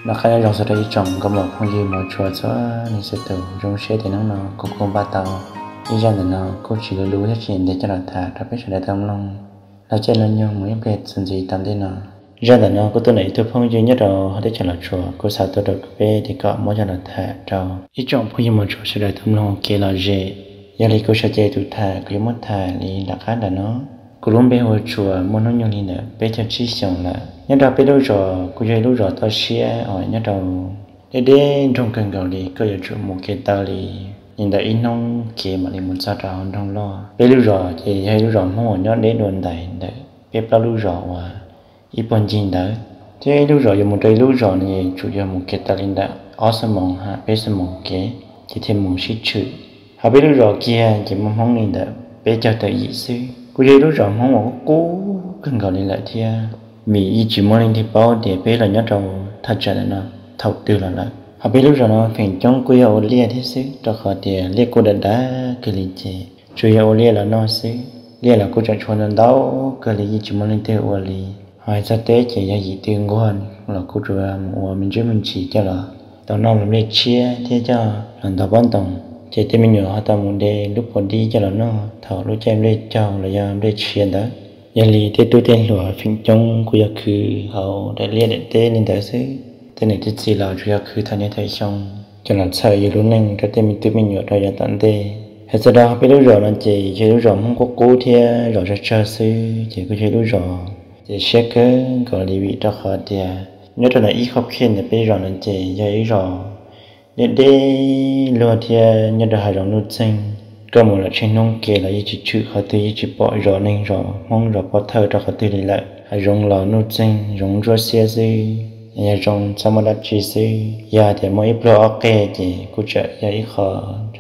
Los qab nyob zoo txog rau ib tsoom nkauj muam phooj ywg mos tshua txhua leej txhua tus. Zoo siab tias hnub no kuv kuj npaj tau ib zaj ntawm no kuj tsis luv luv thiab tsis ntev coj los tham rau peb sawv daws tau mloog los caij los nyoog mus ib pliag txuas ntxiv tom ntej no. Zaj ntawm no kuj tuaj ntawm ib tug phooj ywg nyob rau hauv teb chaws Los Tsuas, kuj xa tuaj rau kuv peb tias kom muab coj los tham rau ib tsoom phooj ywg mos tshua sawv daws tau mloog ua kev lom zem. Yog li kuv sawv cev tus tham kuv yuav muab tham li nram qab nram no. Kuv lub npe hu ua Tsuas, muaj hnub nyoog li ntawm peb caug tsib xyoos lawm. Nyob rau peb lub zos kuj yog ib lub zos toj siab uas nyob rau deb deb nroog kawg nkaus li, koj yuav tsum mus kev taw li ntawm ib hnub kev mam li mus txog rau hauv nroog loj. Peb lub zos ces yog ib lub zos Hmoob uas nyob deb dua ntais ntawm peb plaub lub zos uas ib puag ncig ntawd. Thiab ib lub zos yuav mus rau ib lub zos no yuav tsum yog mus kev taw li ntawm ob xuab moos ha peb xuab moos kev ces thiaj mus sib tshwm. Hauv peb lub zos kiag ces muaj Hmoob li ntawm peb caug tawm yim xwb. Kuj yog ib lub zos Hmoob uas qub qub kawg nkaus li lawm thiab, vim yeej tsis muaj leej twg paub tias peb los nyob rau thaj tsam ntawm no thaum twg los lawm. Hauv peb lub zos no feem coob kuj yog ua liaj thiab xwb, rau qhov tias liaj kuj dav dav kawg li ces tsuas yog ua liaj los noj xwb. Liaj los kuj tseem tshuav ntau ntau kawg li, yeej tsis muaj leej twg ua li. Ho hais txog teb ces yog yim twg nquag los kuj tsuas mus ua me ntsuj me ntsis coj los tau noj los nplej tshiab thiab coj los ntov pob ntoos. Ces tej me nyuam ho tau mus de lub puav dib coj los noj thaum lub caij nplej caug los yog nplej tshiab ntawd. Yog li tej tub tej hluas feem coob kuj yog khwv hauv daim liaj daim teb li ntawd xwb. Tej niam tej txiv los tsuas yog khwv thaum niaj thaum xyoo coj los txhawb yus lub neej rau tej me tub me nyuam rau yav tom ntej. Hais txog rau peb lub zos no ces yog lub zos Hmoob qub qub thiab zos tsawg tsawg xwb, ces kuj yog lub zos ces siab kawg nkaus li vim rau qhov tias nyob rau ntawm ib qhov khej ntawm peb zos no ces yog ib zos deb deb luag thiab nyob rau hav zoov nuj txeeg. Koj mus lawm tsheej hnub kev los yeej tsis tshwm qhov twg, yeej tsis pom zos neeg zos Hmoob zos pov thawj rau qhov twg li lawm. Hav zoov los nuj txeeg zoov ntsuab xiab xwb, yog zoo txhob muaj dab tsi xwb. Yog tias muaj ib pluag ob qe ces kuj tseem yog ib qho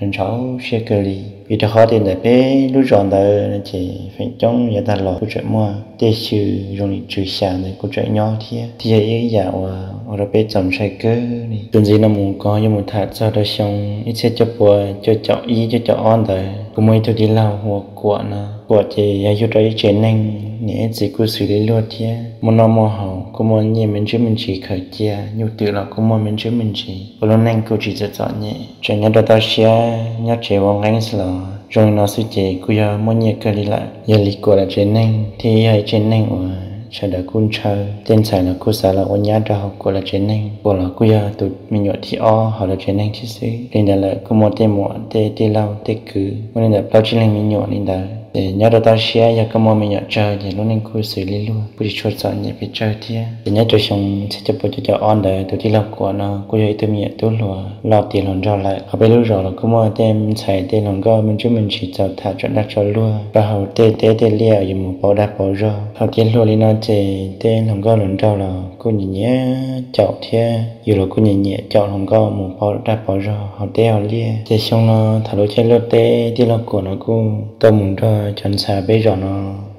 ntshaus siab kawg li, vim rau qhov tias ntawm peb lub zos ntawd no ces feem coob yav tag los kuj tseem muaj tej xyw zoo li tswv xya ntawd kuj tseem nyob thiab, thiaj yog ib yam uas ua rau peb txaus ntshai kawg li. Txuas ntxiv no mus kuv ho yuav mus tham txog rau xyoo ib txhiab cuaj pua cuaj caum ib cuaj caum ob ntawd, kuv muaj ib tug tij laug hu ua Kuam no. Kuam ces yog yug rau ib tsev neeg niam ib txiv kuj xws li luag thiab, muaj noj muaj haus, kuj muaj nyiaj me ntsuj me ntsis khaws cia, nyuj twm los kuj muaj me ntsuj me ntsis, ua lub neej kuj tsis txom txom nyem, tseem nyob rau toj siab nyob tsev ua nqeeb xwb los zoo li no xwb ces kuj yog muaj nyiaj kawg li lawm. Yog li Kuam lawv tsev neeg thiaj yog ib tsev neeg uas sawv daws kuj ntshaw, tej ntxhais los kuj xav los ua nyab rau hauv Kuam lawv tsev neeg. Kuam los kuj yog tus me nyuam thib ob hauv lawv tsev neeg thiab xwb. Li ntawd lawm kuj muaj tej muam tej tij laug tej kwv, muaj li ntawm plaub tsib leeg me nyuam li ntawd. Ces nyob rau toj siab yog koj muaj me nyuam tsawg ces lub neej kuj xws li luag, kuj tsis tshua txom nyem pes tsawg thiab. Ces nyob rau xyoo txhiab cuaj pua cuaj caum ob ntawd tus tij laug Kuam no kuj yog ib tug me nyuam tub hluas loj tiav hluas nraug lawm. Hauv peb lub zos los kuj muaj tej ntxhais tej hluas nkauj me ntsuj me ntsis txaus tham tsom dag tsom luag rau hauv tej teb tej liaj yuav mus pauv dag pauv zog. Thaum tiav hluas li no ces tej hluas nkauj hluas nraug los kuj nyiam nyiam caum thiab yus los kuj nyiam nyiam caum hluas nkauj mus pauv dag pauv zog hauv teb hauv liaj. Ces xyoo no thaum lub caij luaj teb tij laug Kuam no kuj tau mus nrog cov ntxhais peb zos no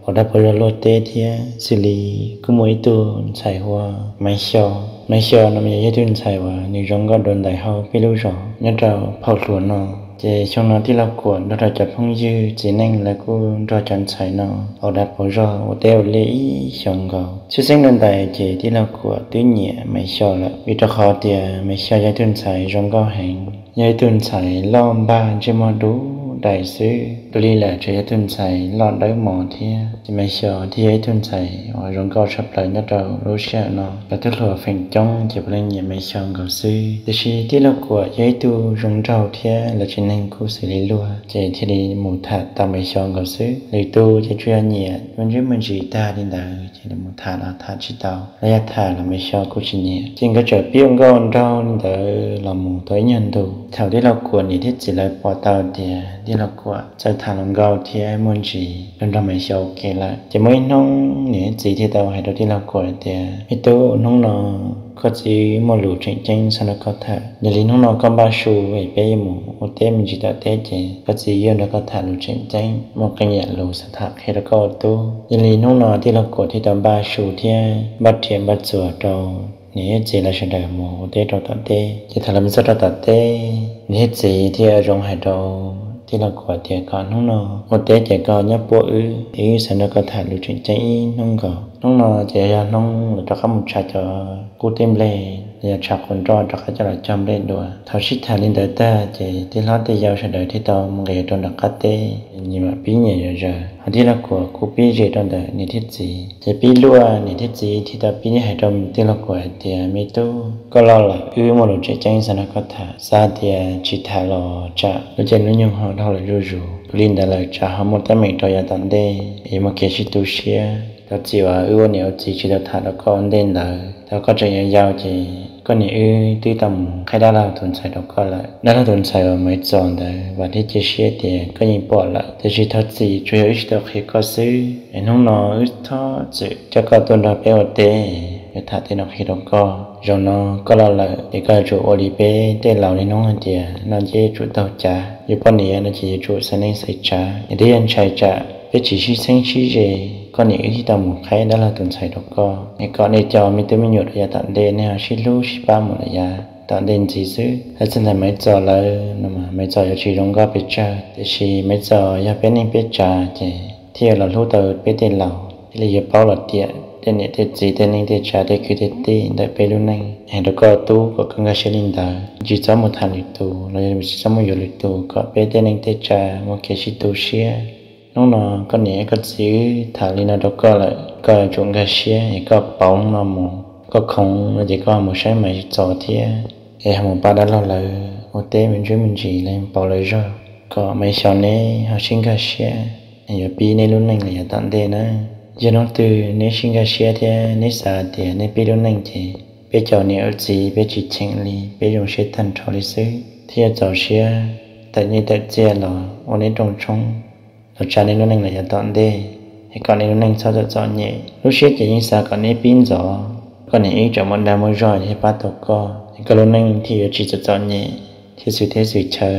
pauv dag pauv zog luaj teb thiab. Xws li kuj muaj ib tug ntxhais hu ua Maiv Xyo. Maiv Xyo no mas yog ib tug ntxhais uas nws zoo nkauj dua ntais hauv peb lub zos nyob rau phau hluas no. Ces xyoo no tij laug Kuam nrog rau cov phooj ywg txiv neej lawv kuj nrog cov ntxhais no pauv dag pauv zog ua teb ua liaj ib xyoos nkaus. Tshwj xeeb dua ntais ces tij laug Kuam twb nyiam Maiv Xyo lawm, vim rau qhov tias Maiv Xyo yog ib tug ntxhais zoo nkauj heev, yog ib tug ntxhais loj npag ntsej muag dub dais xwb. Dua li lawm tseem yog ib tug ntxhais loj dawb mos thiab. Ces Maiv Xyo thiaj yog ib tug ntxhais uas zoo nkauj tshaj plaws nyob rau lub sij hawm no. Cov tub hluas feem coob ces puav leej nyiam Maiv Xyo nkaus xwb. Tiam sis tij laug Kuam yog ib tug zoo nraug thiab lawv tsev neeg kuj xws li luag, ces thiaj li mus tham tau Maiv Xyo nkaus xwb. Lwm tus ces tsuas yog nyiam me ntsuj me ntsis tag li ntawd ces lawv mus tham los tham tsis tau, los yog tham los Maiv Xyo kuj tsis nyiam. Ces nkawd txawm pib ua nkauj nraug li ntawd los mus tau ib nyuag ntu. Thaum tij laug Kuam niam thiab txiv lawv pom tau tias tij laug Kuam txawj tham hluas nkauj thiab muaj ntsis nrog Maiv Xyo ua ke lawm, ces muaj ib hnub niam thiab txiv thiaj tau hais rau tij laug Kuam tias, Me tub, hnub no koj txiv muaj lus tseem ceeb xav nrog koj tham. Yog li hnub no koj npaj su es peb yuav mus ua teb me ntsis tom teb ces koj txiv yuav nrog koj tham lus tseem ceeb, muaj qee yam lus xav tham qhia rau koj ua tub. Yog li hnub no tij laug Kuam thiaj tau npaj su thiab npaj riam npaj txuas rau niam thiab txiv lawv sawv daws mus ua teb rau tom teb. Ces thaum lawv mus txog rau tom teb, niam thiab txiv thiaj zoo hais rau tij laug Kuam tias, Koj hnub no ua teb ces koj nyob puab wb, wb xav nrog koj tham lus tseem ceeb ib hnub nkaus. Hnub no ces yog hnub lawv rov qab mus tshav cov qub tej nplej los yog tshav qhuav nroj rov qab coj los cog nplej dua. Thaum sib tham li ntawd tag ces tej hlob tej yau sawv daws thiaj tau mus nqis rau nram qab teb, nyias mam pib nyias zom zaws. Ho tij laug Kuam kuj pib ze rau ntawm niam thiab txiv, ces pib luaj niam thiab txiv thiaj tau pib hais rau tij laug Kuam hais tias, Me tub, koj loj lawm, wb muaj lus tseem ceeb xav nrog koj tham. Xav tias tsis tham los tsam lub caij lub nyoog ho dhau lawm zuj zus. Ua li ntawd lawm tsam ho muaj teeb meem rau yav tom ntej es muaj kev sib tu siab. Thov txim uas wb ua niam ua txiv tsis tau tham rau koj ua ntej ntawd. Thaum koj tseem yau yau ces koj niam wb twb tau mus qhaib dab laug tus ntxhais rau koj lawm. Dab laug tus ntxhais uas Maiv Txos ntawd vam thiab cia siab tias koj yeej pom lawm, tiam sis thov txim tsuas yog wb tsis tau qhia koj xwb. Es hnub no wb thov txim coj koj tuaj nrog peb ua teb, yuav tham tej no qhia rau koj. Zaum no koj loj lawm ces koj yuav tsum ua li peb tej laus niaj hnub hais tias, noj nceb yuav tsum taug cav, yuav poj niam no ces yuav tsum xaiv neej xaiv tsav. Es twb yog ntshai tsam peb tsis sib txheeb sib ze, koj niam wb thiaj tau mus qhaib dab laug tus ntxhais rau koj. Es kom nej cov me tub me nyuam rau yav tom ntej nej ho sib hlub sib pab mus rau yav tom ntej ntxiv xwb. Hais txog ntawm Maiv Txos lawm no mas Maiv Txos yuav tsis zoo nkauj pes tsawg, tiam sis Maiv Txos yog peb neej peb tsav ces thiaj los hlub tau peb tej laus, thiaj li yuav paub los tiam tej niam tej txiv tej neej tej tsav tej kwv tej tij ntawm peb lub neej. Hais rau koj tub kom koj nkag siab li ntawd, tsis txhob mus tham lwm tus los yog tsis txhob mus yuav lwm tus, kom peb tej neej tej tsav muaj kev sib tu siab. Hnub no koj niam koj txiv wb tham li no rau koj lawm, koj yuav tsum nkag siab es koj pauv hnub no mus. Koj khoov no ces koj ho mus saib Maiv Txos thiab, es ho mus pab dab laug lawv ua teb me ntsuj me ntsis los pauv lawv zog, kom Maiv Xyos neb ho sib nkag siab, yuav pib neb lub neej los yav tom ntej na. Yog hnub twg neb sib nkag siab thiab neb xav tias neb pib lub neej ces peb cov niam ua txiv peb tsis cheem li, peb zoo siab tag nrho li xwb, thiaj yuav txaus siab tawm nyiaj tawm txiaj los ua neb rooj tshoob, los tsa neb lub neej los yav tom ntej, es kom neb lub neej txhob txom txom nyem. Lub siab ces yeej xav kom neb pib ntxov, koj niam wb tseem muaj dag muaj zog thiaj pab tau koj, es koj lub neej thiaj yuav tsis txom txom nyem thiab xwm teb xwm chaw.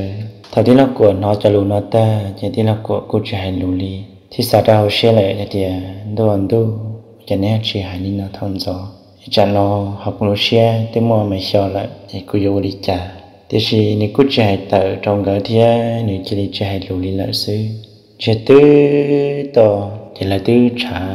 Thaum tij laug Kuam hnov cov lus no tag ces tij laug Kuam kuj tsis hais lus li, thiaj xav rau hauv siab lawm hais tias, ntuj ntuj, ua cas neb tsis hais li no thaum ntxov, es tsam no ho kuv lub siab twb muaj Maiv Xyos lawm es kuv yuav ua li cas. Tiam sis nws kuj tsis hais tawm rau nkawd thiab nws cia li tsis hais lus li lawm xwb. Ntsiag twb to ces lawv twb tshav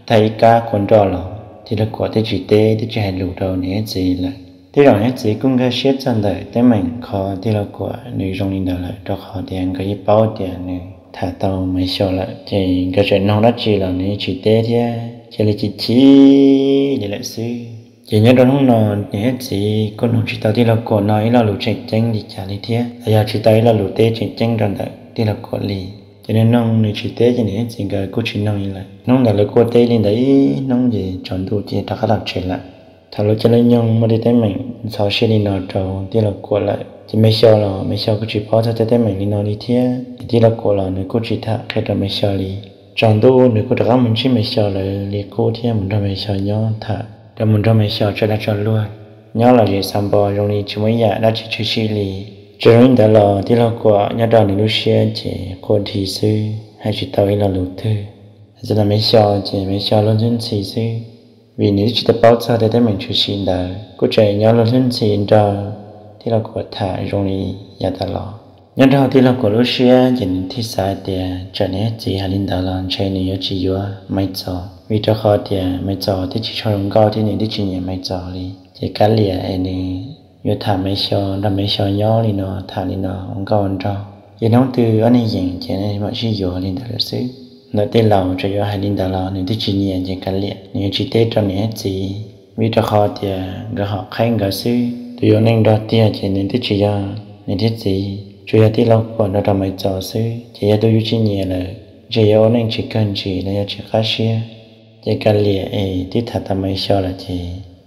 tag ib kab qhuav nroj los, tij laug Kuam twb tsis teb twb tsis hais lus rau niam thiab txiv lawm. Tej zaum niam thiab txiv kuj nkag siab txog ntawm teeb meem qhov tij laug Kuam nws zoo li ntawd lawm, rau qhov tias nkawd yeej paub tias nws tham tau Maiv Xyos lawm, ces nkawd tseem noog dab tsi los nws yeej tsis teb thiab cia li chim chim li lawm xwb. Ces nyob rau hnub no niam thiab txiv kuj noog tsis tau tij laug Kuam no ib lo lus tseem ceeb li cas li thiab, los yog tsis tau ib lo lus teb tseem ceeb rau ntawm tij laug Kuam li. Ces nws noog nws tsis teb ces niam thiab txiv nkawd kuj tsis noog li lawm. Hnub ntawd lawv kuj ua teb li ntawd ib hnub ces tsaus ntuj ces rov qab los tsev lawm. Thaum lub caij lub nyoog muaj tej teeb meem ntxhov siab li no rau tij laug Kuam lawm ces Maiv Xyos los Maiv Xyos kuj tsis paub txog tej teeb meem li no li thiab, ces tij laug Kuam los nws kuj tsis tham qhia rau Maiv Xyos li. Tsaus ntuj nws kuj rov qab mus ntsib Maiv Xyos lawv li qub thiab mus nrog Maiv Xyos nyob tham, rov mus nrog Maiv Xyos tso dag tso luag. Nyob los zem xav npo zoo li tsis muaj ib yam dab tsi tshwm sim li. Txawm zoo li ntawd los tij laug Kuam nyob rau nws lub siab ces quaj dhi xwb, hais tsis tau ib lo lus twg. Hais txog ntawm Maiv Xyos ces Maiv Xyos luag ntxhi ntxhi xwb, vim nws twb tsis tau paub txog tej teeb meem tshwm sim ntawd, kuj tseem nyob luag ntxhi ntxhi nrog tij laug Kuam tham zoo li yav tas los. Nyob rau tij laug Kuam lub siab ces nws thiaj xav tias tsam niam thiab txiv hais li ntawd los ntshe nws yuav tsis yuav Maiv Txos, vim rau qhov tias Maiv Txos twb tsis tshua zoo nkauj thiab nws twb tsis nyiam Maiv Txos li. Ces kav liam es nws yuav tham Maiv Xyos, nrog Maiv Xyos nyob li no, tham li no ua nkauj ua nraug. Yog hnub twg ob neeg yeem ces nej mam sib yuav li ntawd lawm xwb. Ntawm tej laus tseem yuav hais li ntawd los nws twb tsis nyiam ces kav liam, nws yuav tsis teb rau niam thiab txiv, vim rau qhov tias nkawd hom qhaib nkawd xwb. Tus yuav neej nrog tiag ces nws twb tsis yog niam thiab txiv, tsuas yog tij laug Kuam nrog rau Maiv Txos xwb. Ces yog tus yus tsis nyiam lawm, ntshe yuav ua neej tsis kawg ntsis los yog tsis qab siab. Ces kav liam es twb tham tau Maiv Xyos lawm ces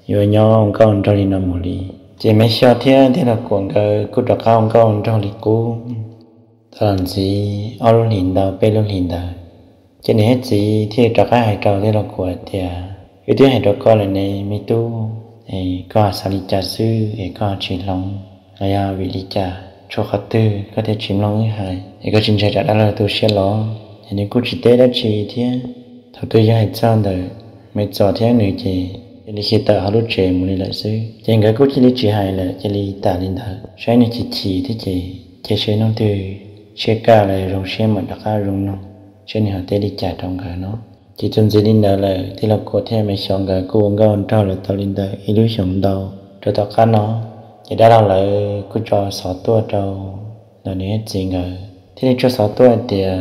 yuav nyob ua nkauj ua nraug li no mus li. Ces Maiv Xyos thiab tij laug Kuam nkawd kuj rov qab ua nkauj ua nraug li qub. Tau los ntxiv ob lub hlis ntau peb lub hlis ntawd, ces niam thiab txiv thiaj rov qab hais rau tij laug Kuam tias, wb twb hais rau koj lawm ne me tub, es koj xav li cas xwb es koj tsis hloov, los yog vim li cas, tshuav qhov twg koj thiaj tsis mloog wb hais, es koj tsis ntshai tsam dab laug tu siab los? Ces nws kuj tsis teb dab tsi thiab. Thaum twg yog hais txog ntawm Maiv Txos thiab nws ces cia li khiav tawm hauv lub tsev mus li lawm xwb. Ces nkawd kuj cia li tsis hais lawm, cia li tas li ntawd, saib nws chim chim thiab ces cia seb hnub twg tshiab kaj los zoo siab mam rov qab zoo mloog, seb nws ho teb li cas rau nkawd no. Ces txuas ntxiv li ntawd lawm, tij laug Kuam thiab Maiv Xyov nkawd kuj ua nkauj ua nraug los tau li ntawd ib lub xyoos ntau. Rau tom qab no ces dab laug lawv kuj tso xov tuaj rau nws niam txiv nkawd, thiaj li tso xov tuaj tias,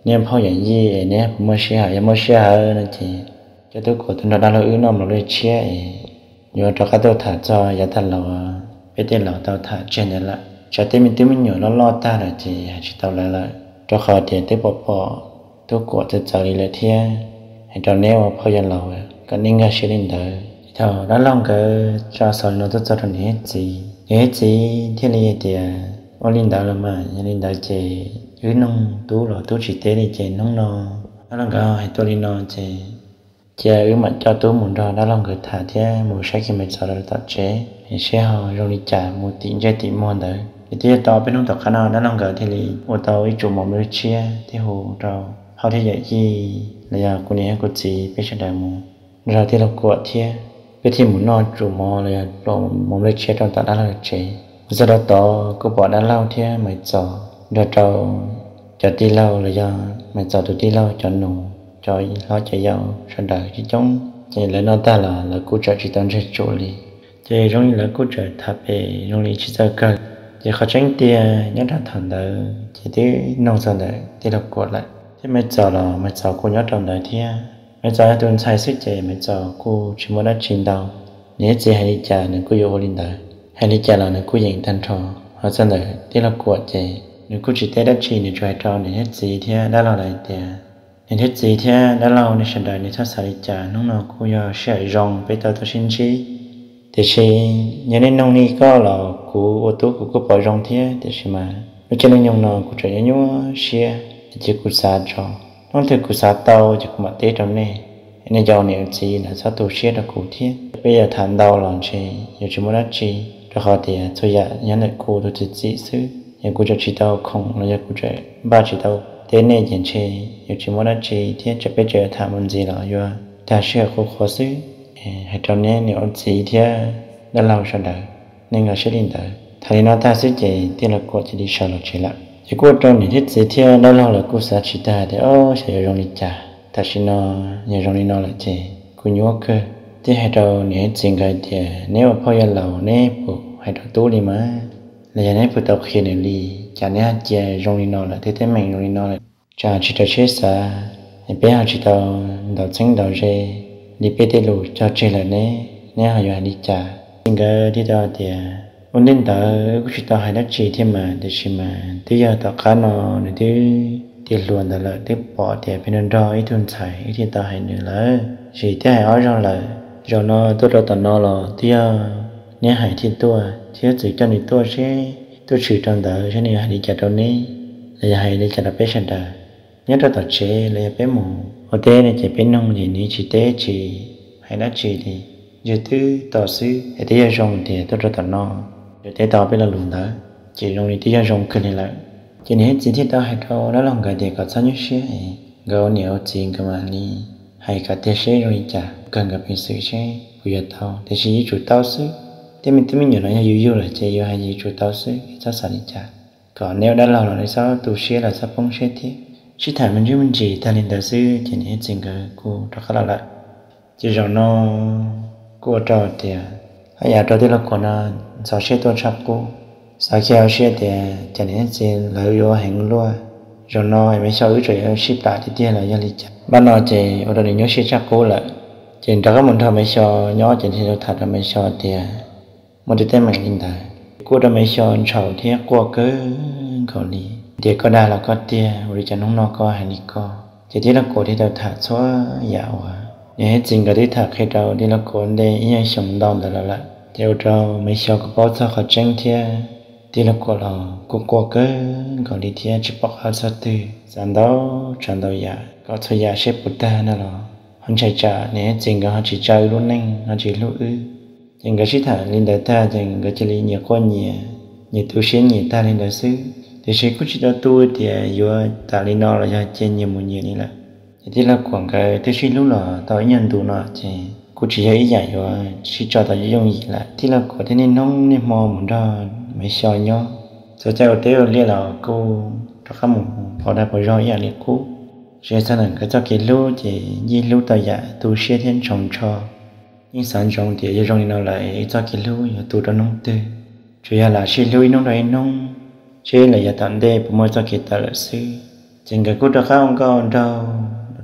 Neb phauj yawm yij es neb puas muaj sij hawm? Yog muaj sij hawm no ces coj tub Kuam tuaj nrog dab laug wb noj mov lub tshiab es yuav rov qab tuaj tham txog yav tag los peb tej laus tau tham tseg ntawd lawm. Tsam tej me tub me nyuam loj loj tag lawm ces hais tsis tau lawv lawm, rau qhov tias twb pom pom tub Kuam txawv txawv li lawm thiab. Hais rau neb ua phauj yawg laus kom neb nkag siab li ntawd. Ces thaum dab laug nkawd tso xov li no tuaj txog rau niam thiab txiv, niam thiab txiv thiaj li tias, Ua li ntawd los mas, yog li ntawd ces wb noog tub los tub tsis teb li ces hnub no dab laug nkawd hais tuaj li no ces cia wb mam coj tub mus nrog dab laug nkawd tham thiab mus saib kiag Maiv Xyov rau tom tsev es seb ho zoo li cas mus tim ntsej tim muag ntawd. Ces twb yog tau peb hnub tom qab no dab laug nkawd thiaj li ua tau ib tsum mov lub tshiab thiab hu rau phauj thiab yawm yij los yog kuv niam thiab kuv txiv peb sawv daws mus nrog tij laug Kuam thiab peb thiaj mus noj tsum mov los yog pluas mov lub tshiab rau tom dab laug tsev. Mus txog rau tod kuj pom dab laug thiab Maiv Xyov nrog rau cov tij laug los yog Maiv Xyov tus tij laug cov nus, cov hlob cov yau sawv daws coob coob. Ces lawv noj tag los lawv kuj tseem tsis tau ntseg tsum li. Ces zoo li lawv kuj tseem tham pem zoo li tsis txawj kawg. Ces qhov tseeb tiag nyob rau thaum ntawd ces twb noog txog ntawm tij laug Kuam lawm thiab Maiv Xyov los Maiv Xyov kuj nyob rau ntawd thiab. Maiv Xyov yog tus ntxhais xwb ces Maiv Xyov kuj tsis muaj dab tsi ntau. Niam thiab txiv hais li cas nws kuj yuav ua li ntawd, hais li cas los nws kuj yeem tag nrho. Ho txog ntawm tij laug Kuam ces nws kuj tsis teb dab tsi, nws tsuas hais rau niam thiab txiv thiab dab laug lawv tias, Niam thiab txiv thiab dab laug nej sawv daws nej txhob xav li cas, hnub no kuj yog sij hawm zoo peb tau tuaj sib ntsib. Tiam sis yog nej noog li koj los kuv ua tub kuv kuj pom zoo thiab, tiam sis mas lub caij lub nyoog no kuv tseem nyuaj nyuaj siab es cia kuv xav tso. Hnub twg kuv xav tau ces kuv mam teb rau nej. Nej cov niam txiv lawv txhob tu siab rau kuv thiab. Peb yuav tham ntau los ntshe yuav tsis muaj dab tsi, rau qhov tias txhua yam nyob ntawm kuv tus txiv txim xwb. Yog kuv tseem tsis tau khoom los yog kuv tseem npaj tsis tau teb nej ces ntshe yuav tsis muaj dab tsi thiab, tseem peb tseem yuav tham mus ntxiv los yuav tag sij hawm qhuav qhuav xwb. Hais rau nej niam txiv thiab dab laug sawv daws, nej nkag siab li ntawd. Tham li no tag xwb ces tij laug Kuam cia li sawv los tsev lawm. Ces kuj ua rau niam thiab txiv thiab dab laug lawv kuj xav tsis tag tias, Ob, xyov yuav zoo li cas. Tam sim no yog zoo li no lawm ces kuj nyuaj kawg. Thiaj hais rau niam thiab txiv nkawd tias, Neb ua phauj yawg laus neb puas hais rau tub li mas, los yog neb puas tau qhia nws li? Cas neb ho cia zoo li no lawm, tej teeb meem zoo li no lawm, tsam tsis raws siab xav, es peb ho tsis tau ntaus txheeb ntaus ze li peb tej lus cog tseg lawm ne, neb ho yuav hais li cas? Ces nkawd thiaj tau tias, Ua ntej ntawd wb kuj tsis tau hais dab tsi thiab mas, tiam sis mas twb yog tom qab no nws twb tiav hluas ntawd lawm, twb pom tias peb nrog nrog ib tug ntxhais wb thiaj tau hais nws lawm, tiam sis twb hais ob zaug lawm. Zaum no tuaj rau tom no los twb yog neb hais thiaj tuaj, thiab txwm coj nws tuaj seb, tuaj tshwm rau ntawd seb nws yuav hais li cas rau neb, los yog hais li cas rau peb sawv daws. Nyob rau tom tsev los yog peb mus ua teb no ces peb noog ces nws tsis teb tsis hais dab tsi li, ntshe twb tos xwb es twb yog zoo tias tuaj rau tom no yuav teb tau peb lo lus ntawd, ces zoo li twb yog zoo kawg li lawm. Ces niam thiab txiv thiaj tau hais rau dab laug nkawd tias kom txhob nyuaj siab, nkawd ua niam ua txiv nkawd mam li hais kom tiag seb zoo li cas, kawg nkawd peev xwm seb puas yuav tau, tiam sis yuav tsum tau xwb. Tej me tub me nyuam no yog yus yug lawm ces yuav hais yuav tsum tau xwb, txhob xav li cas. Kom neb ua dab laug los nej txhob tu siab los txhob poob siab thiab. Sib tham me ntsis me ntsis tag li ntawd xwb ces niam thiab txiv nkawd kuj rov qab los lawm. Ces zaum no kuj ua rau tias haj yam rau tij laug Kuam no ntxhov siab tuaj tshaj qub, xav kiag hauv siab tias cas niam thiab txiv lawv yuav heev luaj. Zaum no es Maiv Xyov wb tseem yuav sib plam tiag tiag los yog li cas? Npaj no ces ua rau nws nyuaj siab tshaj qub lawm. Ces rov qab mus nrog Maiv Xyov nyob ces thiaj li tham rau Maiv Xyov tias muaj tej teeb meem li ntawd, kuj ua rau Maiv Xyov ntshai thiab quaj kawg nkaus li. Tias koj dag los koj tiag, ua li cas hnub no koj hais li ko? Ces tij laug Kuam thiaj tau tham txhua yam uas niam thiab txiv nkawd twb tham qhia rau tij laug Kuam ntej ib nyuag xyoo ntau ntawd los lawm. Ces ua rau Maiv Xyov kuj paub txog qhov tseeb thiab tij laug Kuam los kuj quaj kawg nkaus li thiab tsis pom qab txog twg, xav ntau tsav ntau yam kom txhua yam siab puas tag no los ho ntshai tsam niam thiab txiv nkawd ho tsis tsa wb lub neej, ho tsis hlub wb. Ces nkawd sib tham li ntawd tag ces nkawd cia li nyias quaj nyias, nyias tu siab nyias tag li ntawd xwb. Tiam sis kuj tsis tau tu tias yuav tas li no los yog cia nyias mus nyias li lawm. Ces tij laug Kuam nkawd twb sib hlub los tau ib nyuag ntu no ces kuj tsis yog ib yam yuav sib tso tau yooj yim lawm. Tij laug Kuam thiaj niaj hnub niaj hmo mus nrog Maiv Xyov nyob, txog caij ua teb ua liaj los kuj rov qab mus pov dag pov zog ib yam li qub. Tsis txog ntawm nkawd txoj kev hlub ces yeej hlub tau yam tu siab thiab ntsoov ntsho. Yeej xav ntsoov tias yog zoo li no lawm wb txoj kev hlub yuav tu rau hnub twg. Tsuas yog lam sib hlub ib hnub rau ib hnub, seb lawm yav tom ntej puas muaj txoj kev tawm lawm xwb. Ces nkawd kuj rov qab ua nkauj nraug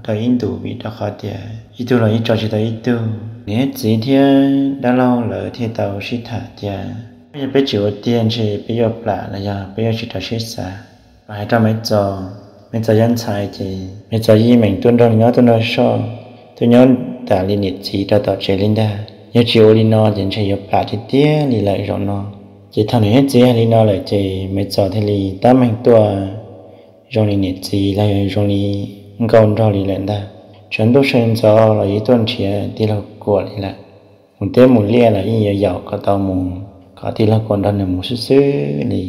rau ib ntus vim rau qhov tias ib tug los yeej tso tsis tau ib tug. Niam thiab txiv thiab dab laug lawv thiaj tau sib tham tias yog peb tsis ua tiag ntshe peb yuav plam los yog peb yuav tsis rau siab xav. Mas hais rau Maiv Txos, Maiv Txos yog ntxhais ces Maiv Txos yeej meem tuaj nrog nws nyob tuaj nrog soj, tuaj nyob tas li niam txiv rau tom tsev li ntag. Yog tsis ua li no ces ntshe yuav plam tiag tiag li lawm zaum no. Ces thaum niam thiab txiv hais li no lawm ces Maiv Txos thiaj li tab meeg tuaj zoo li niam txiv los yog zoo li nkauj nraug li lawm ntag. Tshav ntuj sawv ntxov los yeej tuaj nrhiav tij laug Kuam li lawm. Mus teb mus liaj los yeej yuav yaum kom tau mus, kom tij laug Kuam nrog nws mus xwb xwb li.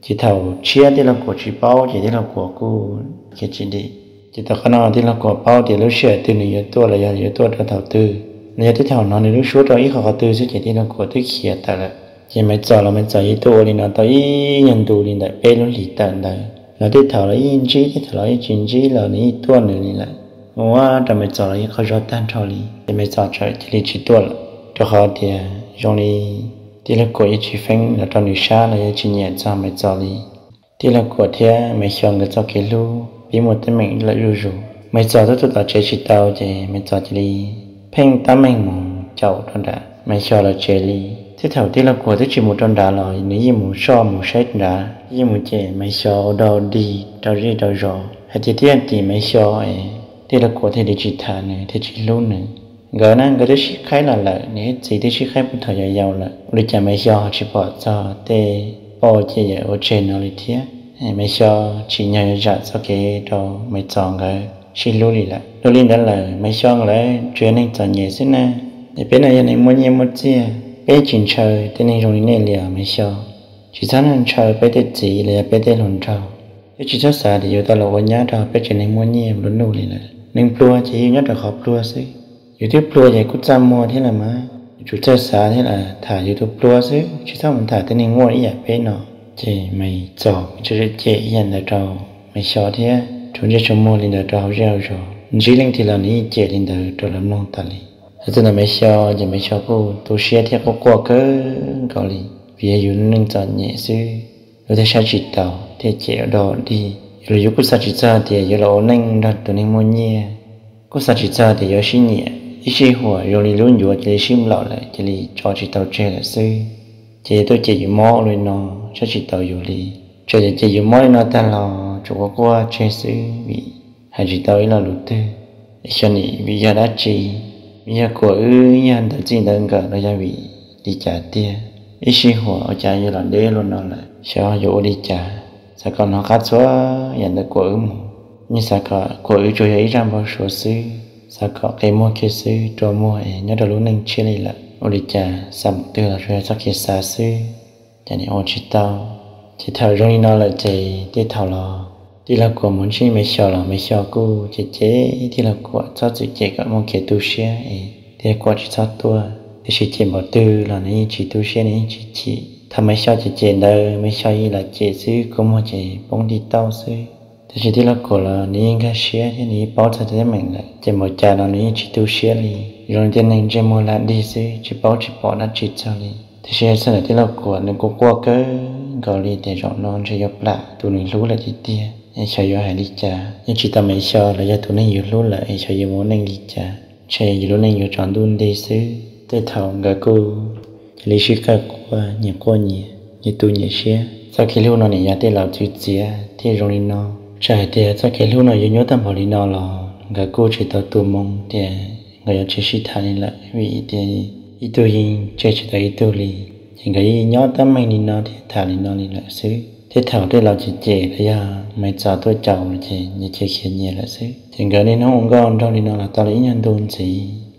Ces thaum tshiab tij laug Kuam tsis paub ces tij laug Kuam kuj khiav tsis dim. Ces tom qab no tij laug Kuam paub tias lub sij hawm twg nws yuav tuaj los yog yuav tuaj rau thaum twg, los yog twb thaum hnov nws lub suab rau ib qho qhov twg xwb ces tij laug Kuam twb khiav tawm lawm. Ces Maiv Txos los Maiv Txos yeej tuaj ua li no tau ib nyuag ntu li ntawm peb lub hlis tawm ntawd. Los tej thaum los yeej ntsib, tej thaum los yeej tsis ntsib los nws yeej tuaj nws li lawm. Ua rau Maiv Txos los yeej qaug zog tag nrho li, ces Maiv Txos txawm cia li tsis tuaj lawm, rau qhov tias zoo li tij laug Kuam yeej tsis feeb los rau nws sab los yeej tsis nyiam txog Maiv Txos li. Tij laug Kuam thiab Maiv Xyo nkawd txoj kev hlub pib muaj teeb meem lawm zuj zus. Maiv Txos twb tuaj tom tsev tsis tau ces Maiv Txos cia li pheej tab meeg mus caum rau nram Maiv Xyo lawv tsev li. Tej thaum tij laug Kuam twb tsis mus rau nrad los nws yeej mus soj mus saib nrad, yeej mus cem Maiv Xyo ua dog dig rau zej rau zos hais tias thiaj tim Maiv Xyo es tij laug Kuam thiaj li tsis tham nws thiaj tsis hlub nws. Nkawd na nkawd twb sib qhaib los lawm, niam thiab txiv twb sib qhaib puag thaum yau yau lawm, ua li cas Maiv Xyo ho tsis pom txog tej poj ua ciaj yawm ua tseg no li thiab? Maiv Xyo tsim nyog yuav zam txoj kev rau Maiv Txos nkawd sib hlub li lawm. Dua li ntawd lawm Maiv Xyo nkawd tsuas yog neeg txom nyem xwb na. Es peb no yog neeg muaj nyiaj muaj txiaj, peb tsis ntshaw tej neeg zoo li nej li os Maiv Xyo. Tsis txhob ntshaw peb tej txiv los yog peb tej hluas nraug. Peb tsis txhob xav tias yuav tau los ua nyab rau peb tsev neeg muaj nyiaj lub nuj li lawm. Neeg pluag ces yus nyob rau qhov pluag xwb. Yus twb pluag ces kuj txaj muag thiab los mas, yuav tsum txawj xav thiab los tham yus tus pluag xwb, tsis txhob mus tham tej neeg muaj ib yam peb no. Ces Maiv Txos tseem cem ib yam ntawd rau Maiv Xyo thiab rhuav ntsej rhuav muag li ntawd rau hauv zej hauv zos. Ntsib leej twg los nws yeej cem li ntawd rau lawv mloog tas li. Hais txog ntawm Maiv Xyo ces Maiv Xyo kuj tu siab thiab quaj quaj kawg nkaus li, vim yog yus lub neej txom nyem xwb, luag thiaj saib tsis taus thiaj cem ua dog dig. Yus los yus kuj xav tsis txog tias yuav los ua neej nrog tus neeg muaj nyiaj, kuj xav tsis txog tias yuav sib nyiam, ib sij huam zoo li lub ncuav cia li sib nplaum lawm cia li tso tsis tau tseg lawm xwb. Ces yuav tuaj cem yus mob ua li no, saib tsis taus yus li. Txawm cem yus mob li no tag los tsuas quaj quaj tseg xwb vim hais tsis tau ib lo lus twg. Xyov nim vim yog dab tsi, vim yog Kuam wb yog ntawd txij ntawd nkawm los yog vim li cas tiag. Ib sij huam ua cas yuav los deb luaj no lawm, xyov yuav ua li cas. Xav kom hnov qab txhua yam ntawm Kuam wb mus, yeej xav kom Kuam wb tsuas yog ib zaj npau suav xwb, xav kom qe muag kiag xwb, rua muag es nyob rau lub neej tshiab li lawm. Ua li cas xav mus twg los tsuas yog txoj kev xav xwb, ces nim ua tsis tau. Ces thaum zoo li no lawm ces tej thaum los tij laug Kuam mus ntsib Maiv Xyo los Maiv Xyo kuj cem cem tij laug Kuam txhob txwm cem kom muaj kev tu siab es tij laug Kuam tsis txhob tuaj, tiam sis cem npaum twg los nws yeej tsis tu siab nws yeej tsis chim. Thaum Maiv Xyo cem cem ntawd Maiv Xyo yeej lam cem xwb, kua muag ces poob nti tauj xwb. Tiam sis tij laug Kuam los nws yeej nkag siab thiab nws yeej paub txog teeb meem lawm, ces npaum cas los nws yeej tsis tu siab li, zoo li tej neeg ntsej muag lag dig xwb, tsis paub tsis pom dab tsi txog li. Tiam sis hais txog ntawm tij laug Kuam nws kuj quaj kawg nkaus li tias zaum no ntshe yuav plam tus nws hlub lawm tiag tiag, es xyov yuav hais li cas. Yeej tsis tau Maiv Xyo los yog tus neeg yus hlub lawm es xyov yuav mus ua neej li cas, ntshe yus lub neej yuav tsaus ntuj nti xwb. Tej thaum nkawd kuj cia li sib qawg quaj, nyias quaj nyias, nyias tu nyias siab. Txoj kev hlub no nim yog tej laus txwv txiav thiaj zoo li no. Txawm hais tias txoj kev hlub no yuav nyuaj tag npaum li no los nkawd kuj tsis tau tu moo tias nkawd yuav tsis sib tham li lawm, vim tias ib tug yeej tseg tsis tau ib tug li. Ces nkawd yeej nyob tab meeg li no thiab tham li no li lawm xwb. Tej thaum tej laus cem cem los yog Maiv Txos tuaj caum ces nyias cia khiav nyias lawm xwb. Ces nkawd niaj hnub ua nkauj nraug li no los tau li ib nyuag ntu ntxiv,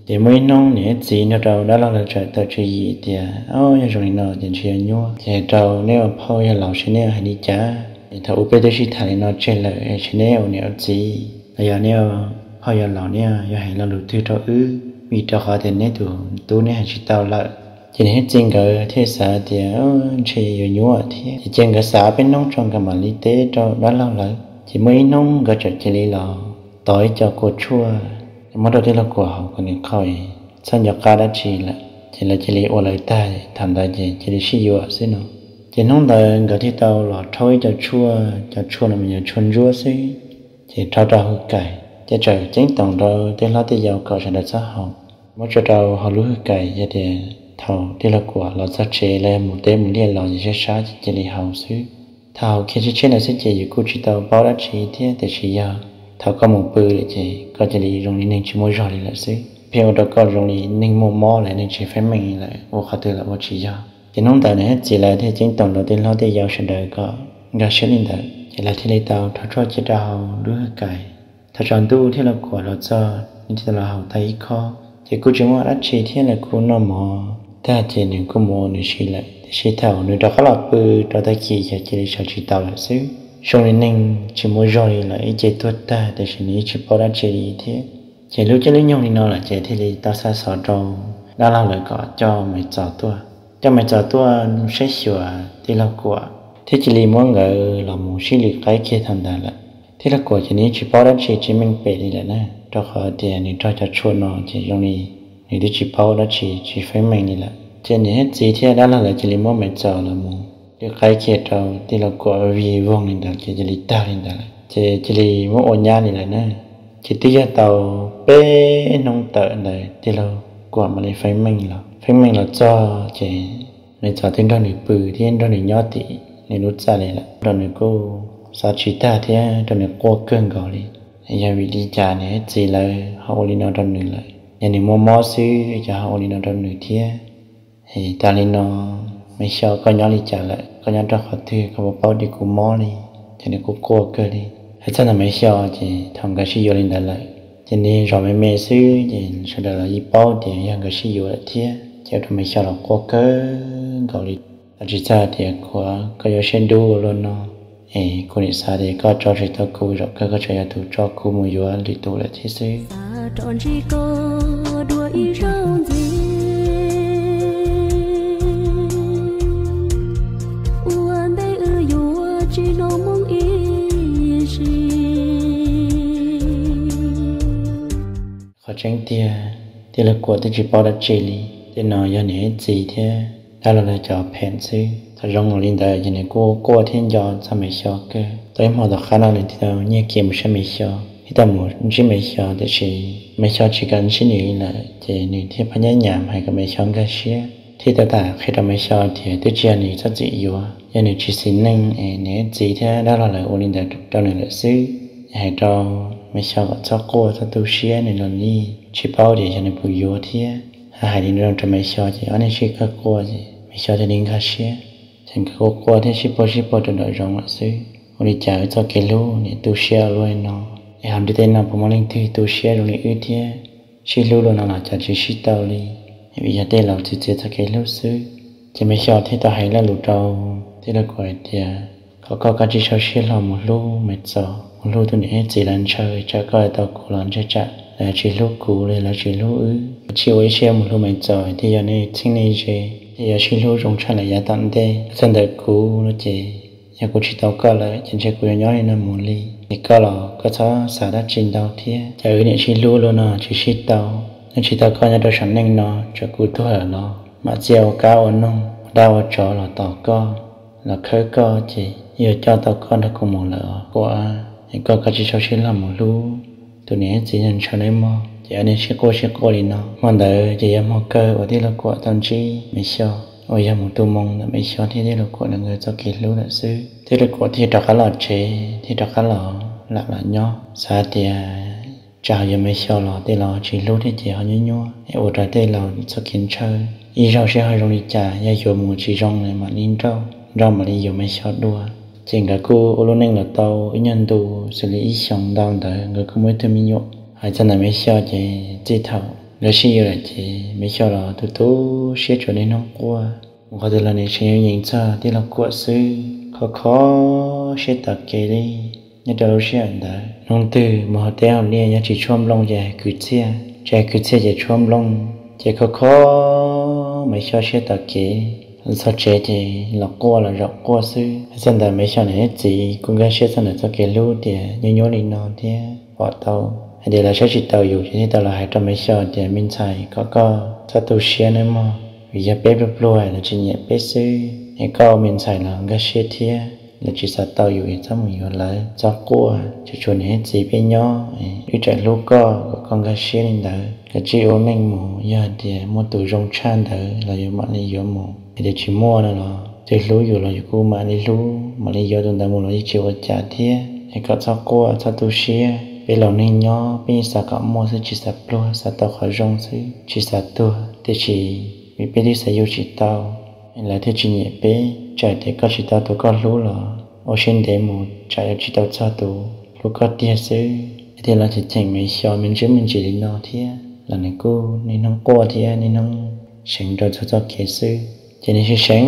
ces muaj ib hnub niam thiab txiv nrog rau dab laug lawv txawm tawm tswv yim tias, Au, yog zoo li no ces ntshe yuav nyuaj, ces hais rau nej ua phauj yog laus seb neb yuav hais li cas. Es thaum ub peb twb sib tham li no tseg lawm, seb neb ua niam ua txiv los yog neb ua phauj yog laus neb yuav hais lo lus twg rau wb, vim rau qhov tias neb tus tub neb hais tsis tau lawm. Ces niam thiab txiv nkawd thiaj xav tias ntshe yuav nyuaj thiab, ces cia nkawd xav peb hnub tso nkawd mam li teb rau dab laug lawv. Ces muaj ib hnub nkawd txawm cia li los tov ib co kua tshuaj muab rau tij laug Kuam haus kom nws qhau, txhob nco qab dab tsi lawm. Ces lawv cia li ua lawv tag, thaum ntawd ces cia li sib yuav xwb no. Ces hnub ntawd nkawd thiaj tau los rhaub ib co tshuaj, cov tshuaj no mas yog tshuaj ntsuab xwb, ces rhaub rau hwj kais, ces txawm ceeb toom rau tej hlob tej yau kom sawv daws txhob haus, muab tso rau hauv lub hwj kais, yog tias thaum tij laug Kuam los txog tsev los yog mus teb mus liaj los ces sab sab ces cia li haus xwb. Thaum haus kiag tshiab tshiab ntawd xwb ces yus kuj tsis tau paub dab tsi thiab, tiam sis yog thaum koj mus pw lawm ces koj cia li zoo li neeg tsis muaj zog li lawm xwb, pheej ua rau koj zoo li neeg muaj mob los neeg tsis feeb meej li lawm, ua qhov twg los ua tsis yog. Ces hnub ntawd nws txiv lawv thiaj ceeb toom rau tej hlob tej yau sawv daws kom nkag siab li ntawd, ces lawv thiaj li tau rhaub tshuaj cia rau hauv lub hwj kais. Thaum tsaus ntuj tij laug Kuam los txog nws thiaj tau los haus tag ib khob, ces kuj tsis muaj dab tsi thiab, lawv kuj noj mov tag ces nws kuj mus ua nws si lawm. Tiam sis thaum nws rov qab los pw rau tag kis ces cia li sawv tsis tau lawm xwb, zoo li neeg tsis muaj zog li lawm, ib ce tuag tag, tiam sis nws yeej tsis paub dab tsi li thiab. Ces lub caij lub nyoog li no lawm ces thiaj li tau xa xov rau dab laug lawv kom coj Maiv Txos tuaj. Coj Maiv Txos tuaj saib xyuas tij laug Kuam thiab cia li muab nkawd los mus sib lwm qaib kiag thaum ntawd lawm. Tij laug Kuam ces nws yeej tsis paub dab tsi tsis meej pem li lawm na, rau qhov tias nws raug cov tshuaj no ces zoo li nws twb tsis paub dab tsi tsis feeb meej li lawm. Ces nws txiv thiab dab laug lawv cia li muab Maiv Txos los mus lwm qaib kiag rau tij laug Kuam vij voog li ntawd ces cia li tag li ntawd lawm, ces cia li muab ua nyab li lawm na. Ces twb yog tau peb hnub tawm ntawd tij laug Kuam mam li feeb meej los, feeb meej los txog ces Maiv Txos twb nrog nws pw thiab nrog nws nyob tim nws lub txaj li lawm, rau nws kuj xav tsis tag thiab rau nws quaj kawg nkaus li. Yog vim li cas nws txiv lawv ho ua li no rau nws lawm? Yog nws muaj mob xwb ces ho ua li no rau nws thiab. Es tas li no, Maiv Xyo koj nyob li cas lawm? Koj nyob rau qhov twg? Koj puas paub tias kuv mob li? Ces nws kuj quaj kawg li. Hais txog ntawm Maiv Xyo ces thaum nkawd sib yuav li ntawd lawm ces nws zov me me xwb ces sawv daws los yeej paub tias yog nkawd sib yuav lawm thiab, ces ua rau Maiv Xyo los quaj kawg nkaus li. Los tsis txog tias Kuam, koj yuav siab dub ua luaj no, es kuv nim xav tias koj tso tsis tau kuv, zaum kawg koj tseem yog tus tso kuv mus yuav lwm tus lawm thiab xwb. Xav rov ntsib koj dua ib zaug ntxiv, ua ntej wb yuav tsis hnov moo ib zaug. Qhov tseeb tiag, tij laug Kuam twb tsis paub dab tsi li. Tej no yog nws txiv thiab dab laug lawv cov pheem xwb. Thaum zoo nkaus li ntawd ces nws kuj quaj thiab nco txog Maiv Xyo kawg. Tau ib hmo tom qab no nws thiaj tau nyiag kev mus saib Maiv Xyo, thiaj tau mus ntsib Maiv Xyo, tiam sis Maiv Xyo tsis kam ntsib nws li lawm, ces nws thiaj phaj nyab nyam hais kom Maiv Xyo nkag siab, thiaj tau tham qhia rau Maiv Xyo tias twb tsis yog nws txhob txwm yuav, yog nws tsis xis neej es nws txiv thiab dab laug lawv ua li ntawd rau nws lawm xwb. Hais rau Maiv Xyo kom txhob quaj txhob tu siab, nws los yeej tsis paub tias xyov nws puas yuav thiab. Hais li no rau Maiv Xyo ces ob niag sib kawg quaj ces Maiv Xyo thiaj li nkag siab. Ces nkawd kuj quaj thiab sib puag sib puag rau nraum zoov lawm xwb. Ua li cas wb txoj kev hlub niam tu siab ua luaj li no? Es hauv ntiaj teb no puas muaj leej twg tu siab zoo li wb thiab? Sib hlub luaj no los cas tsis sib tau li? Vim yog tej laus txwv txiav txoj kev hlub xwb. Ces Maiv Xyo thiaj tau hais lo lus rau tij laug Kuam hais tias kom koj kav tsij sau siab hlo mus hlub Maiv Txos, mus hlub tus niam txiv lawv ntshaw, tsam koj tau kuv los ntshe tsam lawv tsis hlub kuv li, lawv tsis hlub wb. Kav tsij ua ib siab mus hlub Maiv Txos thiaj yog nej txheeb nej ze, thiaj yuav sib hlub zoo tshaj lawm yav tom ntej. Txog ntawm kuv no ces yog kuv tsis tau koj lawm ces ntshe kuv yuav nyob li no mus li. Es koj los koj txhob xav dab tsi ntau thiab, cas wb niam sib hlub luaj no tsis sib tau. Nyob tsis tau koj nyob rau saum neej no, tsam kuv tuag lawm los mam txia ua kab ua noog, ua dab ua tsov los tos koj, los khawb koj ces yuav coj tau koj nrog kuv mus lawm os Kuam. Es koj kav tsij sau siab hlo mus hlub tus niam txiv ntshaw nawb mog. Ces ob niag sib quaj sib quaj li no. Hmo ntawd ces yog hmo kawg uas tij laug Kuam tau ntsib Maiv Xyo, uas yog mus tu moo ntawm Maiv Xyo thiab tij laug Kuam nkawd txoj kev hlub lawm xwb. Tij laug Kuam thiaj rov qab los tsev, thiaj rov qab los lam los nyob, xav tias tsam ho yuav Maiv Xyo los tej laus tsis hlub thiab ces ho nyuaj nyuaj es ua rau tej laus txoj kev ntshaw. Ib zaug seb ho zoo li cas, yog yuav mus tsis zoo lawm mam li nrauj, nrauj mam li yuav Maiv Xyo dua. Ces nkawd kuj ua lub neej los tau ib nyuag ntu, xws li ib xyoos ntau ntawd nkawd kuj muaj ib tug me nyuam. Hais txog ntawm Maiv Xyo ces txij thaum nkawd sib yuav lawm ces Maiv Xyo los tu tu siab tsuas niaj hnub quaj, mus qhov twg los nws tseem yuav nyeem txog tij laug Kuam xwb, kho kho siab tag kev li. Nyob rau lub sij hawm ntawd hnub twg mus hauv teb hauv liaj yog tsis tshuab nplooj ces hais kwv txhiaj, tsis hais kwv txhiaj ces tshuab nplooj, ces kho kho Maiv Xyo siab tag kev. Los txog tsev ces los quaj los zaum quaj xwb. Hais txog ntawm Maiv Xyo niam txiv kuj nkag siab txog ntawm txoj kev hlub tias nyuaj nyuaj li no thiab. pom tau hais tias lawv saib tsis taus yus ces thiaj tau los hais rau Maiv Xyo tias, Me ntxhais, kom koj txhob tu siab nawb mog, vim yog peb pluag pluag lawv tsis nyiam peb xwb es koj ua me ntxhais los nkag siab thiab, lawv tsis xav tau yus es txhob mus yuav lawv, txhob quaj, tsuas tshuav niam txiv peb nyob, wb tseem hlub koj kom koj nkag siab li ntawd. Kav tsij ua neej mus, yog tias muaj tus zoo tshaj ntawd los yus mam li yuav mus, yog tias tsis muaj no los twb hlub yus los yus kuj mam li hlub, mam li yuav tus ntawd mus los yeej tsis ua cas thiab. Es kom txhob quaj txhob tu siab, peb los neej nyob peb yeej xav kom muaj xwb, tsis xav pluag, xav tau qhov zoo xwb, tsis xav tuag. Tiam sis vim peb twb xav yug tsis tau, lawv thiaj tsis nyiam peb, tsam tias koj tsis tau tus koj hlub los ua siab ntev mus tsam yuav tsis tau txog tus hlub koj tiag xwb. Thiaj los cheem cheem Maiv Xyo me ntsis me ntsis li no thiab los nws kuj niaj hnub quaj thiab niaj hnub seev rau txog txoj kev xwb. Ces nws seev seev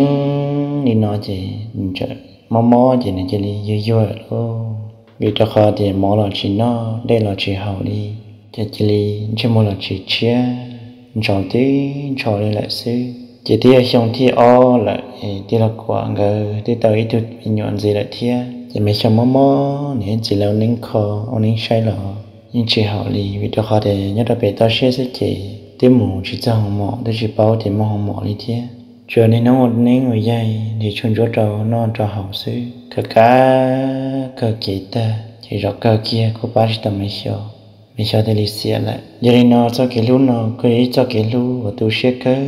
li no ces nws txawm mob mob ces nws cia li yuag yuag lawm lauj. Vim rau qhov tias mov los tsis noj, dej los tsis haus li, ces cia li ntsej muag los tsis tshiab, ntshaus tib ntshaus li lawm xwb. Ces twb yog xyoo thib ob lawm es tij laug Kuam nkawd twb tau ib tug me nyuam ntxiv lawm thiab. Ces Maiv Xyo mob mob, niam txiv lawv ua neeb kho ua neeb saib los yeej tsis haum li, vim rau qhov tias nyob rau pem toj siab xwb ces twb mus tsis txog hoo mom, twb tsis paub tias muaj hoo mom li thiab. Tsuas niaj hnub ua neeb ua yaig nrhiav tshuaj ntsuab rau noj rau haus xwb. Kawg kab kawg kev tag ces zaum kawg kiag kuj pab tsis tau Maiv Xyo, Maiv Xyo thiaj li xiam lawm. Yog li no txoj kev hlub no kuj yog ib txoj kev hlub uas tu siab kawg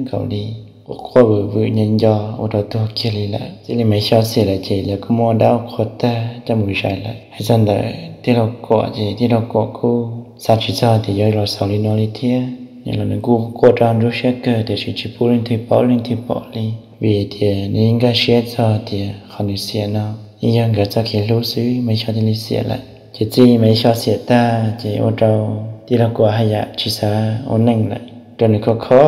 nkaus li, quaj quaj vwm vwm nyo nco ua rau tuag kiag li lawm. Txij li Maiv Xyo xiam lawm ces lawv kuj muab dab qhua tag coj mus zais lawm. Hais txog ntawm tij laug Kuam ces tij laug Kuam kuj xav tsis txog tias yuav los xaus li no li thiab. Nws los nws kuj quaj rau ntsuab siab kawg tiam sis tsis pub leej twg paub leej twg pom li, vim tias nws yeej nkag siab txog tias qhov nws xiam no yeej yog nkawd txoj kev hlub xwb, Maiv Xyo thiaj li xiam lawm. Ces txij Maiv Xyo xiam tag ces ua rau tij laug Kuam haj yam tsis xav ua neej lawm, rau nws kho kho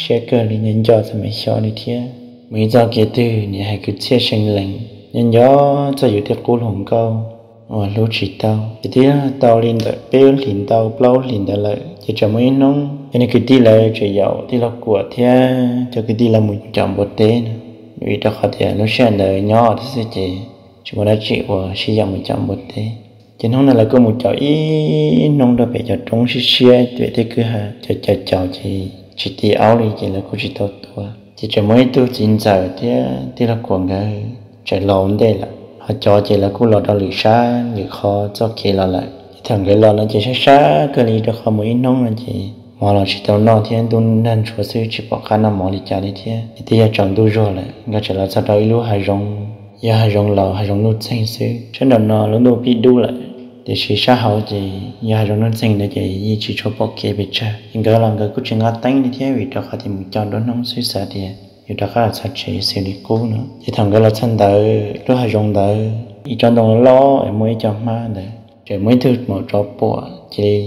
siab kawg li, nco nco txog Maiv Xyo li thiab. Mus ib txoj kev twg nws hais kwv txhiaj seev lees, nco nco txog yus tej qub hluas nkauj uas hlub tsis tau. Ces twb tau li ntawm peb hlis ntau plaub hlis ntawd lawm ces tseem muaj ib hnub cov niag kwv tij lawv tseem yaum tij laug Kuam thiab cov kwv tij lawv mus caum npua teb no, vim rau qhov tias lub sij hawm ntawd nyob thiab xwb ces tsis muaj dab tsi ua, sib yaum mus caum npua teb. Ces hnub no lawv kuj mus caum ib hnub rau pem cov roob siab siab pem tej kwj ha, caum caum caum ces tsis ti aub li ces lawv kuj tsis tau tua. Ces tseem muaj ib tug txiv ntxawm thiab tij laug Kuam nkawd tseem los ua ntej lawm, ho cov ces lawv kuj los rau lwm sab lwm qhov txoj kev los lawm. Ces thaum nkawd los no ces sab sab kawg li rau qhov mus ib hnub no ces mov los tsis tau noj thiab ntuj nag ntshuav xwb tsis pom qab noj mov li cas li thiab. Ces twb yog tsaus ntuj zuag lawm nkawd tseem los txog rau ib lub hav zoov, yog hav zoov laus hav zoov nuj txeeg xwb. Sab nraum no lub ntuj pib dub lawm, tiam sis sab hauv ces yog hav zoov nuj txeeg ntawd ces yeej tsis tshua pom kev pes tsawg. Ces nkawd los nkawd kuj tsis nqa teeb li thiab vim rau qhov tias mus caum nruab hnub xwb xav tias yuav rov qab los txog tsev xws li qub no. Ces thaum nkawd los txog ntawd lub hav zoov ntawd ib tsob ntoo loj es muaj ib co hmab ntawd, tseem muaj ib tug maum tsov puam cia li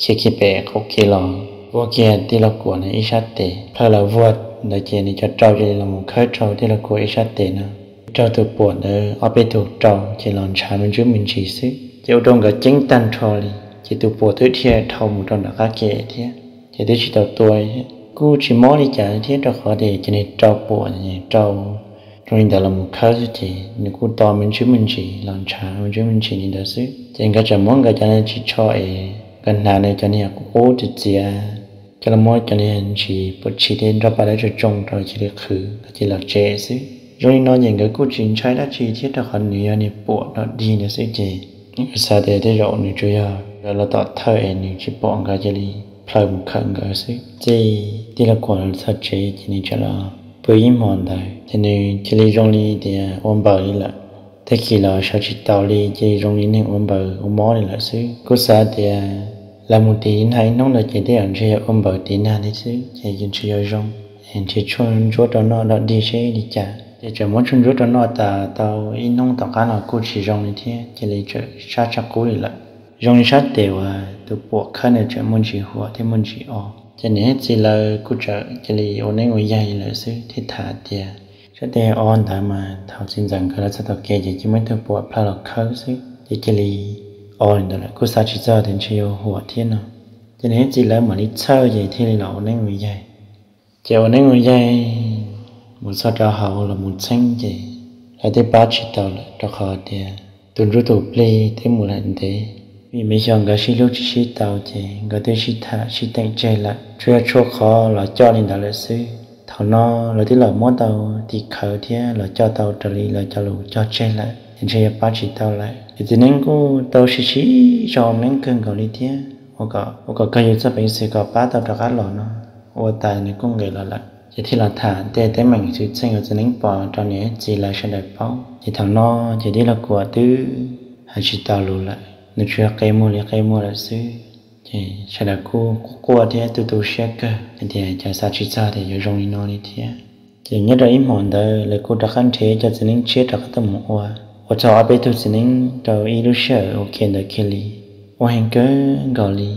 khiav kiag pem qaum kev los vua kiag tij laug Kuam ntawd ib sab tes. Plhaw los vuag ntawd ces nws cov rau cia li los mus khawb rau tij laug Kuam ib sab tes no. Raug tus puam ntawd ob peb tug rau ces los ntshav me ntsis me ntsis xwb. Ces ua rau nkawd ceeb tag nrho li, ces tus puam twb dhia dhau mus rau nram qab ke thiab, ces twb tsis tau tua thiab. Kuj tsis mob li cas thiab rau qhov tias cov niag rau puam rau zoo li ntawd los mus khawb xwb ces nws kuj to me ntsis me ntsis los ntshav me ntsis me ntsis li ntawd xwb. Ces nkawd tseem muab nkawd cov niag ris tsho es nkawd hnav nws cov niag qub qub txias txias coj los muab cov niag ntsis puam tshis tej nroj pa dawb tsoo tsoo rau cia li qhwv nkawd cia li los tsev xwb. Zoo li no ces nkawd kuj tsis ntshai dab tsi thiab rau qhov nws yog niag puam dog dig ntawd xwb ces nkawd xav tias tej zaum nws tsuas yog nkawd los tom thawj es nws tsis pom nkawd cia li plhaw mus khawm nkawd xwb. Txij tij laug Kuam los txog tsev ces nws tseem los pw ib hmos ntawd ces nws cia li zoo li tias ua npaws li lawm. Tag kis los sawv tsis taus li, cia li zoo li neeg ua npaws ua mob li lawm xwb. Kuj xav tias los mus tiv nag ib hnub ntawd ces tej zaum ntshe yog ua npaws tiv nag thiab xwb ces ntshe yuav zoo, nrhiav tshuaj ntsuab rau noj dog dig seb li cas. Ces tseem muab tshuaj ntsuab rau noj tas tau ib hnub tom qab no kuj tsis zoo li thiab, cia li tseem sab tshaj qub li lawm. Zoo li sab tes uas tus puam khawb ntawd tseem muaj ntsis huam thiab muaj ntsis o. Ces niam thiab txiv lawv kuj txawm cia li ua neeb ua yaig li lawm xwb thiab tham tias sab tes o ntawd mas thaum txiv ntxawm nkawd los txog tom kev ces cia muaj ib tug puam plhaw los khawb xwb ces cia li o li ntawd lawm, kuj xav tsis txog tias ntshe yuav huam thiab no. Ces niam thiab txiv lawv mam li txhawj ces thiaj li los ua neeb ua yaig. Ces ua neeb ua yaig mus txog rau hauv los mus txheeb ces lawv twb pab tsis tau lawm rau qhov tias tus ntsuj tus plig twb mus lawm ntev. Vim me xyov nkawd sib hlub tsis sib tau ces nkawd twb sib tham sib teem tseg lawm, tsuas yog tshuav qhov los coj li ntawd lawm xwb. Thaum no lawv twb los muab tau tim khawv thiab los coj tau raws li lawv cov lus cog tseg lawm, ces ntshe yuav pab tsis tau lawm. Ces txiv neeb kuj tau sib sib zog neeb kawg nkaus li thiab, ua kom kawg yus txoj peev xwm kom pab tau rov qab los no ua tas nws kuj nqis los lawm. Ces thiaj los tham tej teeb meem xwm txheej uas txiv neeb pom rau niam txiv lawv sawv daws paub. Ces thaum no ces tij laug Kuam twb hais tsis tau lus lawm, nws tsuas yog qe muag li qe muag lawm xwb. Ces sawv daws kuj quaj quaj thiab tu tu siab kawg hais tias cas xav tsis txog tias yuav zoo li no li thiab. Ces nyob rau ib hmos ntawd lawv kuj rov qab nrhiav cov txiv neeb tshiab rov qab tuaj mus ua, ua txog ob peb tug txiv neeb rau ib lub sij hawm ua ke ntawd kiag li, ua heev kawg nkaus li.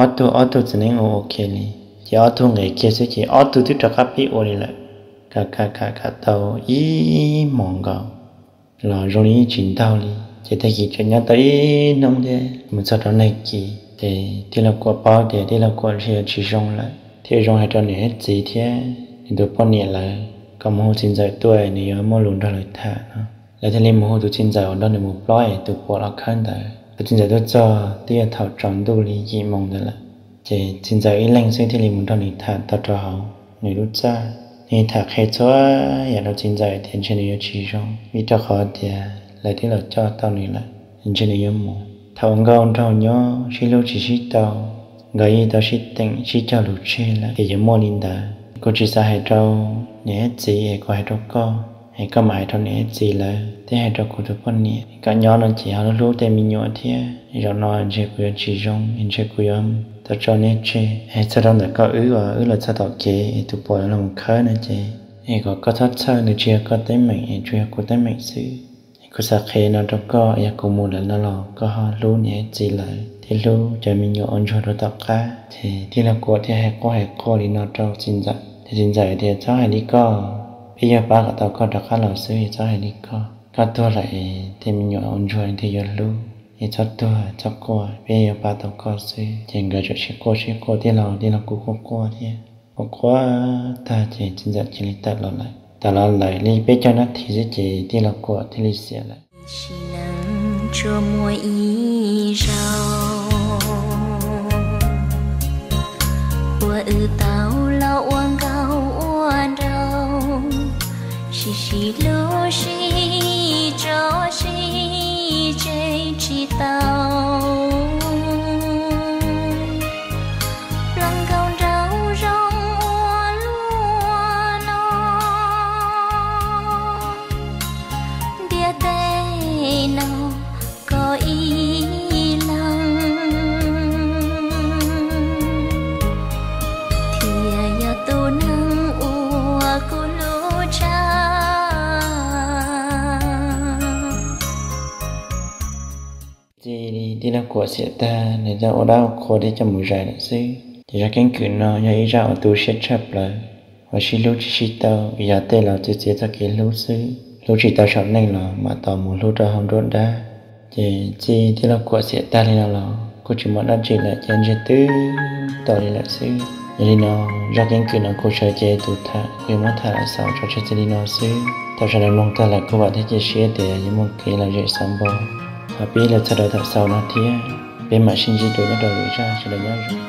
Ob tug ob tug txiv neeb ua ua ke li, ces ob tug nqis kiag xwb ces ob tug twb rov qab pib ua li lawm. Kam kam kam kam tau ib hmos nkaus los zoo li yeej tsis ntaug li. Ces tag kis tseem nyob tau ib hnub thiab mus txog rau nag kis, ces tij laug Kuam paub tias tij laug Kuam ntshe yuav tsis zoo lawm, thiaj zoo hais rau niam txiv thiab nws tus poj niam lawv kom mus hu txiv ntxawm tuaj, nws yuav muaj lus nrog lawv tham no. Lawv thiaj li mus hu tus txiv ntxawm uas nrog nws mus plob es tus puam los khawb ntawd. Tus txiv ntxawm tuaj txog twb yog thaum tsaus ntuj li yim moos ntawd lawm. Ces txiv ntxawm ib leeg xwb thiaj li mus nrog nws tham tau rau hauv nws lub txaj. Nws tham qhia txhua yam rau txiv ntxawm tias ntshe nws yuav tsis zoo, vim rau qhov tias lawv twb los coj tau nws lawm, ntshe nws yuav mus. Thaum nkauj nraug nyob sib hlub tsis sib tau, nkawd yeej tau sib teem sib cog lus tseg lawm tias yuav muaj li ntawd. Kuv tsis xav hais rau niam txiv es kuv hais rau koj, es koj mam hais rau niam txiv lawv thiab hais rau kuv tus poj niam kom nyob no ces ho hlub hlub tej me nyuam thiab. Zaum no ntshe kuv yuav tsis zoo, ntshe kuv yuav tau tso nej tseg. Es txog rau ntawm koj wb uas wb los txog tom kev es tus puam los mus khawb no ces, es kom koj txhob txhawj, nws tsis yog koj teeb meem es tsuas yog kuv teeb meem xwb. Es kuv xav qhia no rau koj, yog kuv mus lawm no los koj ho hlub niam txiv lawv thiab hlub cov me nyuam ua ntsuag rau tom qab. Ces tij laug Kuam thiaj hais quaj hais quaj li no rau txiv ntxawm, ces txiv ntxawm tias txhob hais li koj, peb yog pab kom tau koj rov qab los xwb, txhob hais li koj. Koj tuag lawm es tej me nyuam ua ntsuag thiaj yuav hlub. Es txhob tuag txhob quaj, peb yuav pab tau koj xwb. Ces nkawd tseem sib quaj sib quaj, tij laug tij laug kuj quaj quaj thiab. Quaj quaj tag ces txiv ntxawm cia li tawm los lawm. Tawm los lawm li peb caug nab this xwb ces tij laug Kuam thiaj li xiam lawm. Sim neej tsuas muaj ib zaug uas wb tau los ua nkauj ua nraug, sib sib hlub sib tso sib tseg tsis tau. Los nkauj nraug zoo ua luaj no, ntiaj teb no koj ib leeg thiaj yog tus neeg uas kuv hlub tshaj. Txij li tij laug Kuam xiam tag, nws tau ua dab ua qhua thiab coj mus zais lawm xwb. Ces zaj keeb kwm no yog ib zaj uas tu siab tshaj plaws, uas sib hlub tsis sib tau, yog tej los txiav txiav txoj kev hlub xwb, hlub tsis tau saum neej los mam tos mus hlub rau hauv nruab dab. Ces txij tij laug Kuam xiam tag li no los kuj tsis muaj dab tsi lawm, ces ntshe twb tau li lawm xwb. Yog li no, zaj keeb kwm no kuv sawv cev tus tham kuv yuav muab tham los xaus tso tseg txij li no xwb. Thaum sawv daws mloog tag lawm kuv vam thiab cia siab tias yuav muaj kev lom zem xav npau. Thov peb los txog rau thaum xaus no thiab, peb mam sib ntsib dua nyob rau lwm zaj, sawv daws nyob zoo.